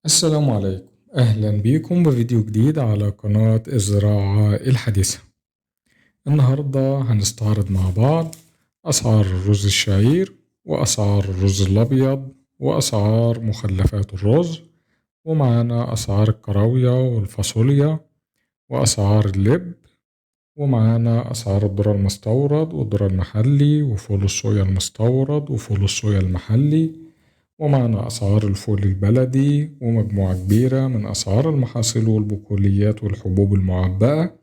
السلام عليكم، أهلا بيكم بفيديو جديد على قناة الزراعة الحديثة. النهاردة هنستعرض مع بعض أسعار الرز الشعير وأسعار الرز الأبيض وأسعار مخلفات الرز، ومعانا أسعار الكراوية والفاصوليا وأسعار اللب، ومعانا أسعار الذرة المستورد والذرة المحلي وفول الصويا المستورد وفول الصويا المحلي، ومعنا أسعار الفول البلدي ومجموعة كبيرة من أسعار المحاصيل والبقوليات والحبوب المعبأة.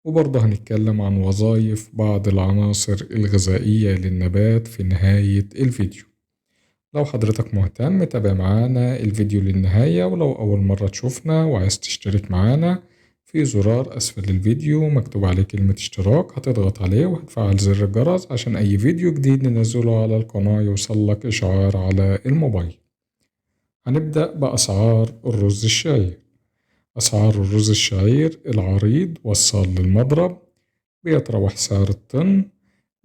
وبرضه هنتكلم عن وظائف بعض العناصر الغذائية للنبات في نهاية الفيديو. لو حضرتك مهتم تابع معانا الفيديو للنهاية، ولو أول مرة تشوفنا وعايز تشترك معانا في زرار أسفل الفيديو مكتوب عليه كلمة اشتراك، هتضغط عليه وهتفعل زر الجرس عشان أي فيديو جديد ننزله على القناة يوصلك إشعار على الموبايل. هنبدأ بأسعار الرز الشعير. أسعار الرز الشعير العريض وصل للمضرب بيتراوح سعر الطن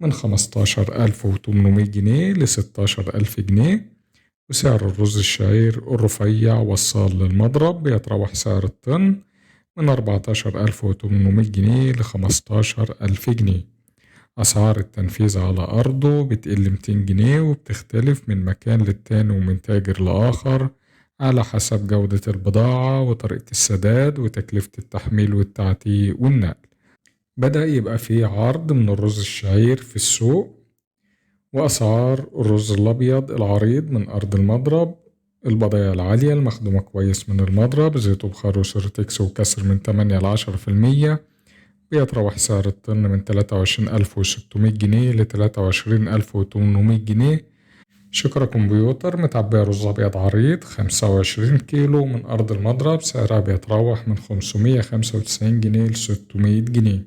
من 15,800 جنيه ل16,000 جنيه، وسعر الرز الشعير الرفيع وصل للمضرب بيتراوح سعر الطن من 14,800 جنيه ل15,000 جنيه. أسعار التنفيذ على أرضه بتقل 200 جنيه وبتختلف من مكان للتاني ومن تاجر لآخر على حسب جودة البضاعة وطريقة السداد وتكلفة التحميل والتعتيق والنقل. بدأ يبقى فيه عرض من الرز الشعير في السوق. وأسعار الرز الأبيض العريض من أرض المضرب، البضائع العالية المخدومة كويس من المضرب، زيت وبخار وسورتكس وكسر من 8 ل 10%، بيتراوح سعر الطن من 23,600 جنيه ل 23,800 جنيه. شكرا كمبيوتر متعبية رز أبيض عريض 25 كيلو من أرض المضرب، سعرها بيتراوح من 595 جنيه ل 600 جنيه.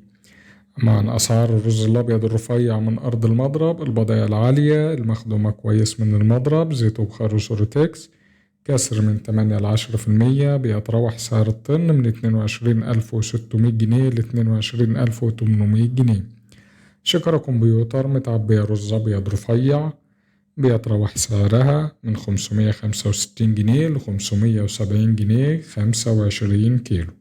أما عن أسعار الرز الأبيض الرفيع من أرض المضرب، البضائع العالية المخدومة كويس من المضرب، زيت وبخار وسورتكس، كسر من 8 ل 10%، بيتراوح سعر الطن من 22,600 جنيه ل 22,800 جنيه. شكرا كمبيوتر متعبية رز أبيض رفيع بيتراوح سعرها من 565 جنيه ل 570 جنيه 25 كيلو.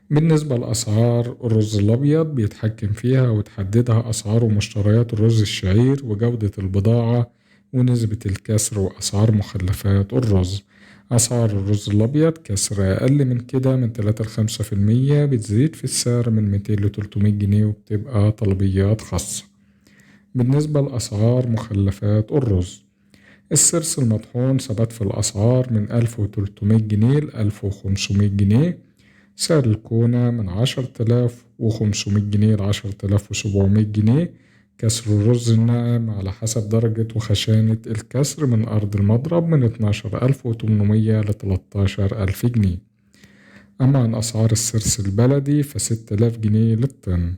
بالنسبة لأسعار الرز الأبيض بيتحكم فيها وتحددها أسعار ومشتريات الرز الشعير وجودة البضاعة ونسبة الكسر وأسعار مخلفات الرز. أسعار الرز الأبيض كسر أقل من كده من 3 ل 5% بتزيد في السعر من 200 ل 300 جنيه وبتبقى طلبيات خاصة. بالنسبة لأسعار مخلفات الرز، السرس المطحون ثبت في الأسعار من 1300 جنيه ل 1500 جنيه. سعر الكونة من 10,500 جنيه ل 10,700 جنيه. كسر الرز الناعم على حسب درجة وخشانة الكسر من أرض المضرب من 12,800 ل 13,000 جنيه. أما عن أسعار السرس البلدي ف6,000 جنيه للطن.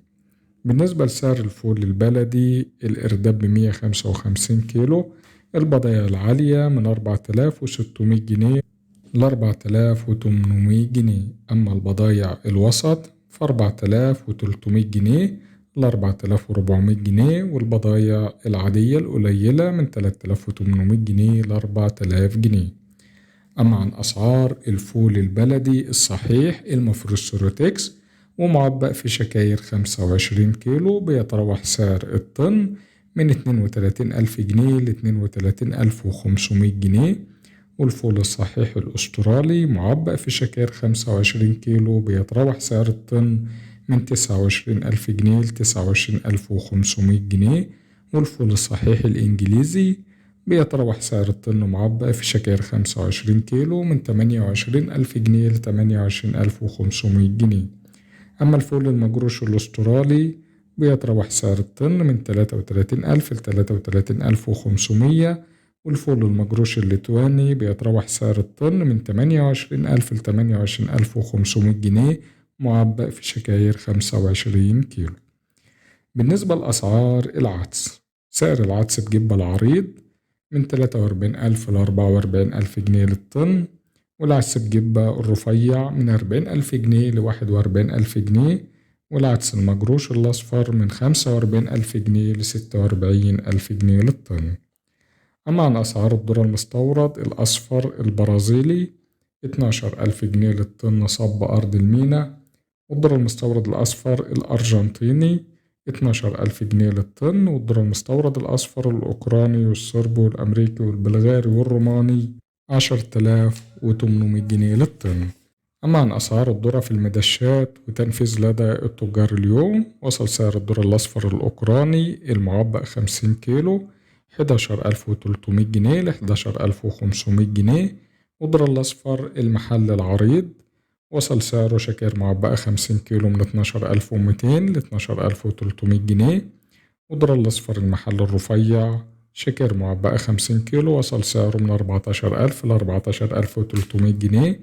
بالنسبة لسعر الفول البلدي الإرداب ب155 كيلو، البضائع العالية من 4,600 جنيه ل 4,800 جنيه. أما البضائع الوسط ف4,300 جنيه ل 4,400 جنيه، والبضائع العادية القليلة من 3,800 جنيه ل 4,000 جنيه. أما عن أسعار الفول البلدي الصحيح المفروش سوروتكس ومعبأ في شكاير 25 كيلو بيتراوح سعر الطن من 32,000 جنيه ل 32,500 جنيه. والفول الصحيح الأسترالي معبأ في شكاير 25 كيلو بيتراوح سعر الطن من 29,000 جنيه ل 29,500 جنيه. والفول الصحيح الإنجليزي بيتراوح سعر الطن معبأ في شكاير 25 كيلو من 28,000 جنيه ل 28,500 جنيه. أما الفول المجروش الأسترالي بيتراوح سعر الطن من 33,000 ل 33,500. والفول المجروش الليتواني بيتراوح سعر الطن من 28,000 ل 28,500 جنيه معبأ في شكاير 25 كيلو. بالنسبة لأسعار العدس، سعر العدس بجبة العريض من 43,000 ل 44,000 جنيه للطن، والعدس بجبة الرفيع من 40,000 جنيه ل 41,000 جنيه، والعدس المجروش الأصفر من 45,000 جنيه ل 46,000 جنيه للطن. أما عن أسعار الذرة المستورد الأصفر البرازيلي 12,000 جنيه للطن صب أرض المينا. والذرة المستورد الأصفر الأرجنتيني 12,000 جنيه للطن. والذرة المستورد الأصفر الأوكراني والصربي والأمريكي والبلغاري والروماني 10,800 جنيه للطن. أما عن أسعار الذرة في المدشات وتنفيذ لدى التجار اليوم، وصل سعر الذرة الأصفر الأوكراني المعبأ 50 كيلو 11,300 جنيه ل 11,500 جنيه. والذرة الأصفر المحل العريض وصل سعره شكاير معبأة 50 كيلو من 12,200 ل 12,300 جنيه. والذرة الأصفر المحل الرفيع شكاير معبأة 50 كيلو وصل سعره من 14,000 ل 14,300 جنيه.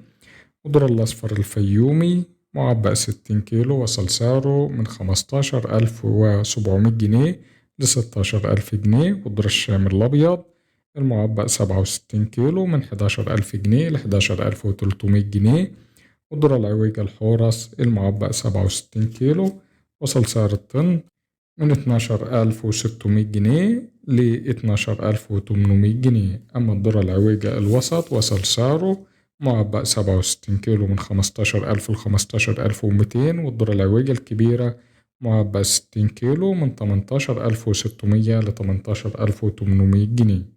والذرة الأصفر الفيومي معبأ 60 كيلو وصل سعره من 15,700 جنيه ل 16,000 جنيه. والذرة الشام الأبيض المعبأ 67 كيلو من 11,000 جنيه ل 11,300 جنيه. والذرة العويجة الحورس المعبأ 67 كيلو وصل سعر الطن من 12,600 جنيه ل 12,800 جنيه. أما الذرة العويجة الوسط وصل سعره معبأ 67 كيلو من 15,000 ل 15,200. والذرة العويجة الكبيرة معبأ 60 كيلو من 18,600 ل 18,800 جنيه.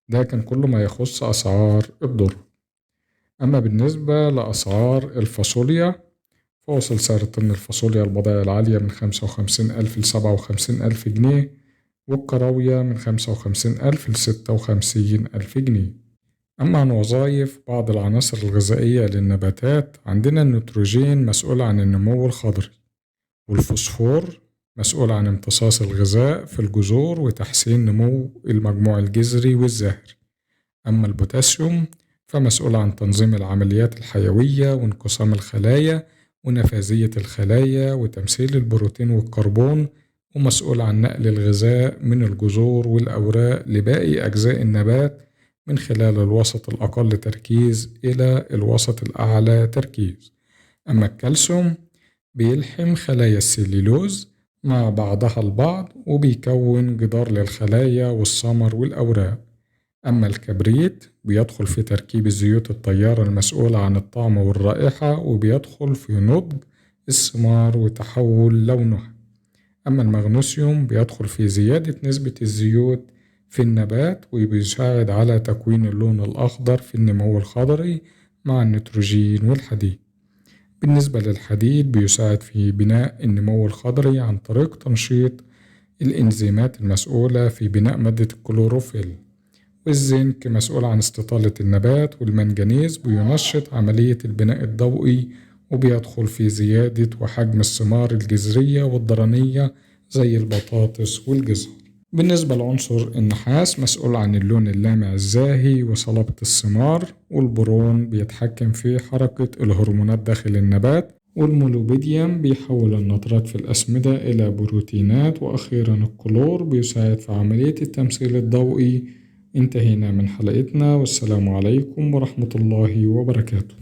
ده كان كل ما يخص أسعار الذرة. أما بالنسبة لأسعار الفاصوليا فوصل سعر طن الفاصوليا البضائع العالية من 55,000 ل 57,000 جنيه، والكراوية من 55,000 ل 56,000 جنيه. أما عن وظائف بعض العناصر الغذائية للنباتات، عندنا النيتروجين مسؤول عن النمو الخضري، والفوسفور مسؤول عن امتصاص الغذاء في الجذور وتحسين نمو المجموع الجذري والزهري. أما البوتاسيوم فمسؤول عن تنظيم العمليات الحيوية وانقسام الخلايا ونفاذية الخلايا وتمثيل البروتين والكربون، ومسؤول عن نقل الغذاء من الجذور والأوراق لباقي أجزاء النبات من خلال الوسط الأقل تركيز إلى الوسط الأعلى تركيز. أما الكالسيوم بيلحم خلايا السليلوز مع بعضها البعض وبيكون جدار للخلايا والثمر والأوراق. أما الكبريت بيدخل في تركيب الزيوت الطيارة المسؤولة عن الطعم والرائحة، وبيدخل في نضج الثمار وتحول لونها. أما المغنيسيوم بيدخل في زيادة نسبة الزيوت في النبات وبيساعد على تكوين اللون الأخضر في النمو الخضري مع النيتروجين والحديد. بالنسبة للحديد بيساعد في بناء النمو الخضري عن طريق تنشيط الإنزيمات المسؤولة في بناء مادة الكلوروفيل. والزنك مسؤول عن استطالة النبات، والمنجنيز بينشط عملية البناء الضوئي وبيدخل في زيادة وحجم الثمار الجذرية والضرنية زي البطاطس والجزر. بالنسبة لعنصر النحاس مسؤول عن اللون اللامع الزاهي وصلابة الثمار، والبورون بيتحكم في حركة الهرمونات داخل النبات، والموليبدينم بيحول النترات في الأسمدة إلى بروتينات، وأخيرا الكلور بيساعد في عملية التمثيل الضوئي. انتهينا من حلقتنا، والسلام عليكم ورحمة الله وبركاته.